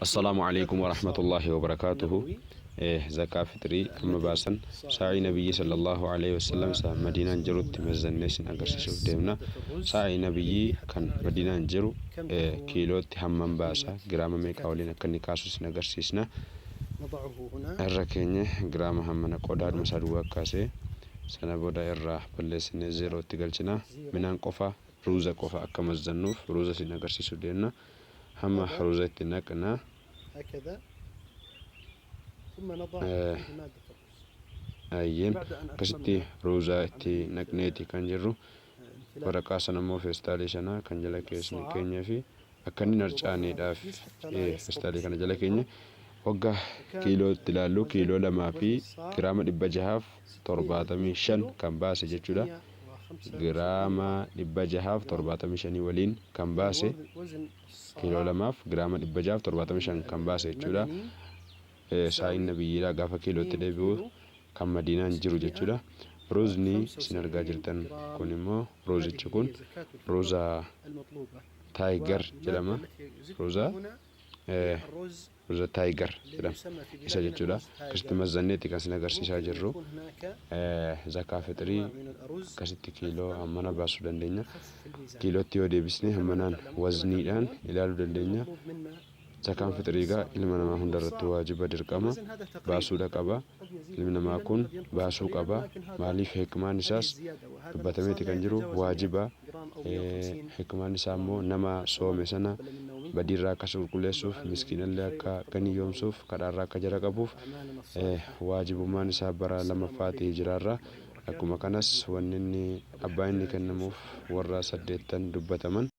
Assalaamu Aleeykum Warahmatullaahi Wabarakaatuhu Zakaa fixrii amma baasan saa'ii Nabiyyii Sallallaahu Aleeyhi Wasallam isa Madiinaan jirutti mazzannee isin agarsiisuuf deemna. Saa'ii Nabiyyii kan Madiinaan jiru kiilootti hammam baasa, giraama meeqaa waliin akka inni kaasu isin agarsiisna. Irra keenye giraama hammana qodaadhuma isaa duwwaa kaasee sana booda irraa balleessinee zeerootti galchina. Minaan qofa ruuza qofa akka mazzannuuf ruuza isin agarsiisuuf deemna. Hamma ruuza itti naqna. Ayyeen akkasitti ruuza itti naqneeti kan jirru. Waraqaa sana immoo feestaalii sana kan jala keessni keenyee fi akka inni hin harcaaneedhaaf feestaalii kana jala keenya wagga kiilootti ilaallu kiiloo 2 fi giraama 675 kan baase jechuudha. Giraama 675 waliin kan baase kiiloo 2f giraama 675 kan baase jechuudha. Saa'iin nabiyyiidhaa gaafa kiilootti deebi'u kan madiinaan jiru jechuudha. Ruuzni isin argaa jirtan kun immoo ruuzichi kun ruuza taayigar jedhama. Ruuza Ruuza taayigar jedhama. Isa jechuudha. Akkasitti mazzanneetti kan isin agarsiisaa jirru. Zakaa fixrii akkasitti kiiloo hammana baasuu dandeenya. Kiilootti yoo deebisne hammanaan wazniidhaan ilaaluu dandeenya. Zakaan fixrii egaa ilma namaa hunda irratti waajiba dirqama baasuudha qaba. Ilmi namaa kun baasuu qaba. Maaliif hikmaan isaas dubbatameeti kan jiru waajiba. Hikmaan isaa immoo nama soome sana badiirraa akka isa qulqulleessuuf, miskiinallee akka ganiyyoomsuuf, kadhaarraa akka jara qabuuf waajibummaan isaa bara lamaffaati hijiraarra. Akkuma kanas wanni inni abbaa inni kennamuuf warra saddeettan dubbataman.